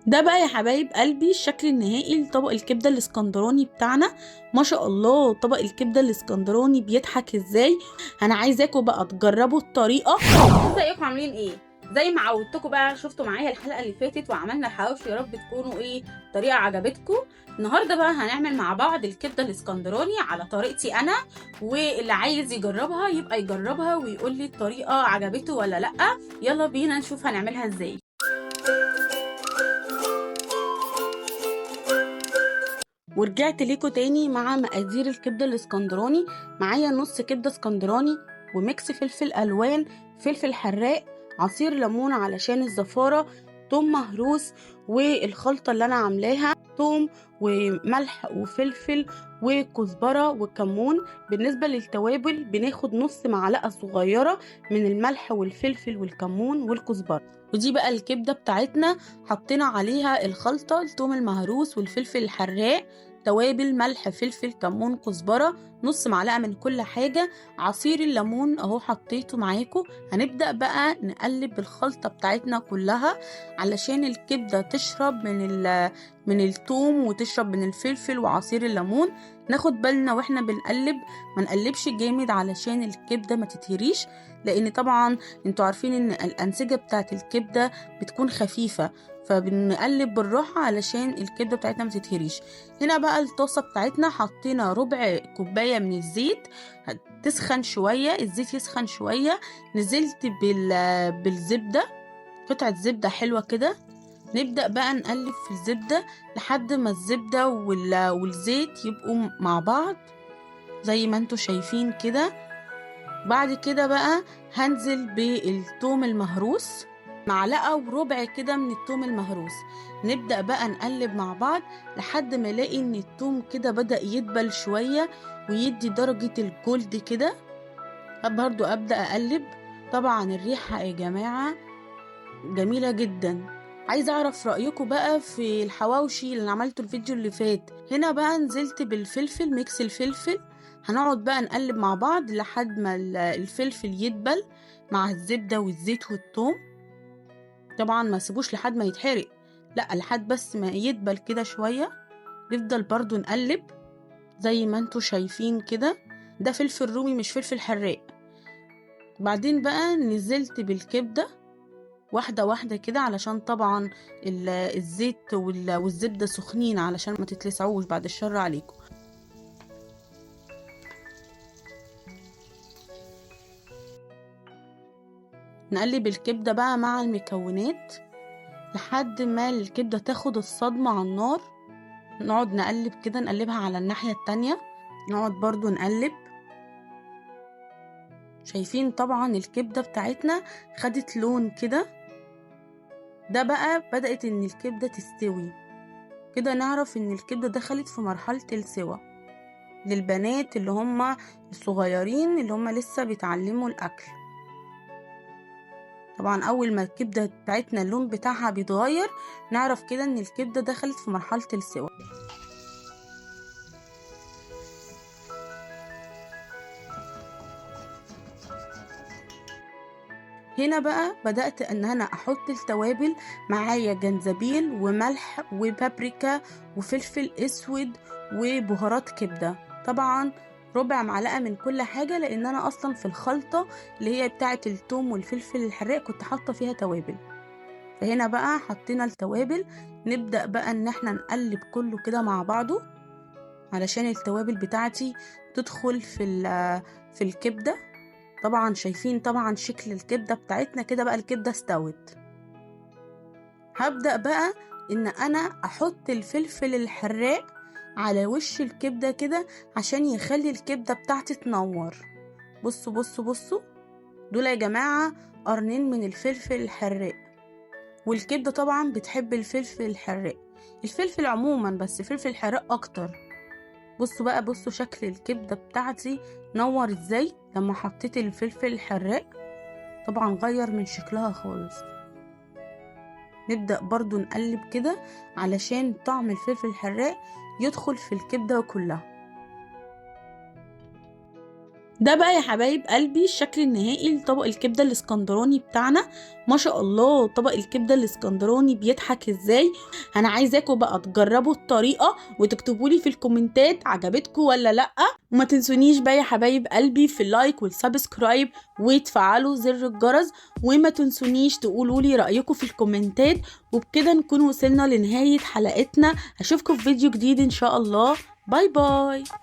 ده بقى يا حبايب قلبي الشكل النهائي لطبق الكبده الاسكندراني بتاعنا. ما شاء الله طبق الكبده الاسكندراني بيضحك ازاي. انا عايزاكم بقى تجربوا الطريقة. ازيكم عاملين ايه؟ زي ما عودتكم بقى، شفتوا معايا الحلقة اللي فاتت وعملنا الحواوشي، يا رب تكونوا ايه طريقه عجبتكم. النهارده بقى هنعمل مع بعض الكبده الاسكندراني على طريقتي انا، واللي عايز يجربها يبقى يجربها ويقول لي الطريقة عجبته ولا لا. يلا بينا نشوف هنعملها ازاي. ورجعت ليكم تاني مع مقادير الكبده الاسكندراني. معايا نص كبده اسكندراني و mix فلفل الوان، فلفل حراق، عصير ليمون علشان الزفاره، توم مهروس، والخلطه اللي انا عاملاها توم وملح وفلفل وكزبره وكمون. بالنسبة للتوابل بناخد نص معلقه صغيرة من الملح والفلفل والكمون والكزبره. ودي بقى الكبده بتاعتنا، حطينا عليها الخلطة، التوم المهروس والفلفل الحراق، توابل، ملح، فلفل، كمون، كزبره، نص معلقه من كل حاجة، عصير الليمون اهو حطيته معاكم. هنبدا بقى نقلب الخلطة بتاعتنا كلها علشان الكبده تشرب من التوم وتشرب من الفلفل وعصير الليمون. ناخد بالنا واحنا بنقلب ما نقلبش جامد علشان الكبده ما تتهريش، لان طبعا انتوا عارفين ان الانسجة بتاعت الكبده بتكون خفيفة، فبنقلب بالراحة علشان الكبده بتاعتنا ما تتهريش. هنا بقى الطاسه بتاعتنا حطينا ربع كوباية من الزيت، تسخن شوية، الزيت يسخن شوية. نزلت بالزبده، قطعه زبدة حلوة كده. نبدأ بقى نقلب في الزبدة لحد ما الزبدة والزيت يبقوا مع بعض زي ما انتوا شايفين كده. بعد كده بقى هنزل بالثوم المهروس، معلقة وربع كده من الثوم المهروس. نبدأ بقى نقلب مع بعض لحد ما الاقي ان الثوم كده بدأ يدبل شوية ويدي درجة الجولد كده. برضو ابدأ اقلب. طبعا الريحة يا جماعة جميلة جدا. عايزه اعرف رايكم بقى في الحواوشي اللي عملته الفيديو اللي فات. هنا بقى نزلت بالفلفل، mix الفلفل. هنقعد بقى نقلب مع بعض لحد ما الفلفل يدبل مع الزبدة والزيت والثوم. طبعا ما سيبوش لحد ما يتحرق، لا لحد بس ما يدبل كده شوية. نفضل برضو نقلب زي ما انتوا شايفين كده. ده فلفل رومي مش فلفل حراق. بعدين بقى نزلت بالكبده واحدة واحدة كده، علشان طبعا الزيت والزبدة سخنين علشان ما تتلسعوش بعد الشر عليكم. نقلب الكبدة بقى مع المكونات لحد ما الكبدة تاخد الصدمة على النار. نقعد نقلب كده، نقلبها على الناحية التانية، نقعد برضو نقلب. شايفين طبعا الكبدة بتاعتنا خدت لون كده. ده بقى بدأت ان الكبدة تستوي كده، نعرف ان الكبدة دخلت في مرحلة السوى. للبنات اللي هم الصغيرين اللي هم لسه بيتعلموا الاكل، طبعا اول ما الكبدة بتاعتنا اللون بتاعها بيتغير نعرف كده ان الكبدة دخلت في مرحلة السوى. هنا بقى بدأت ان انا احط التوابل. معايا جنزبيل وملح وبابريكا وفلفل اسود وبهارات كبدة، طبعا ربع معلقة من كل حاجة، لان انا اصلا في الخلطة اللي هي بتاعة التوم والفلفل الحراق كنت حاطة فيها توابل. فهنا بقى حطينا التوابل. نبدأ بقى ان احنا نقلب كله كده مع بعضه علشان التوابل بتاعتي تدخل في الكبدة. طبعا شايفين طبعا شكل الكبدة بتاعتنا كده بقى الكبدة استوت. هبدأ بقى ان انا احط الفلفل الحراق على وش الكبدة كده عشان يخلي الكبدة بتاعتي تنور. بصوا بصوا بصوا، دول يا جماعة قرنين من الفلفل الحراق، والكبدة طبعا بتحب الفلفل الحراق، الفلفل عموما بس فلفل حراق اكتر. بصوا بقى، بصوا شكل الكبدة بتاعتي نور ازاي لما حطيت الفلفل الحراق، طبعا غير من شكلها خالص. نبدأ برضو نقلب كده علشان طعم الفلفل الحراق يدخل في الكبدة كلها. ده بقى يا حبايب قلبي الشكل النهائي لطبق الكبدة الاسكندراني بتاعنا. ما شاء الله طبق الكبدة الاسكندراني بيضحك ازاي. انا عايزاكم بقى تجربوا الطريقة وتكتبوا لي في الكومنتات عجبتكم ولا لا. وما تنسونيش بقى يا حبايب قلبي في ال like وال subscribe وتفعلوا زر الجرس، وما تنسونيش تقولوا لي رأيكم في الكومنتات. وبكده نكون وصلنا لنهاية حلقتنا. اشوفكم في فيديو جديد ان شاء الله. bye bye.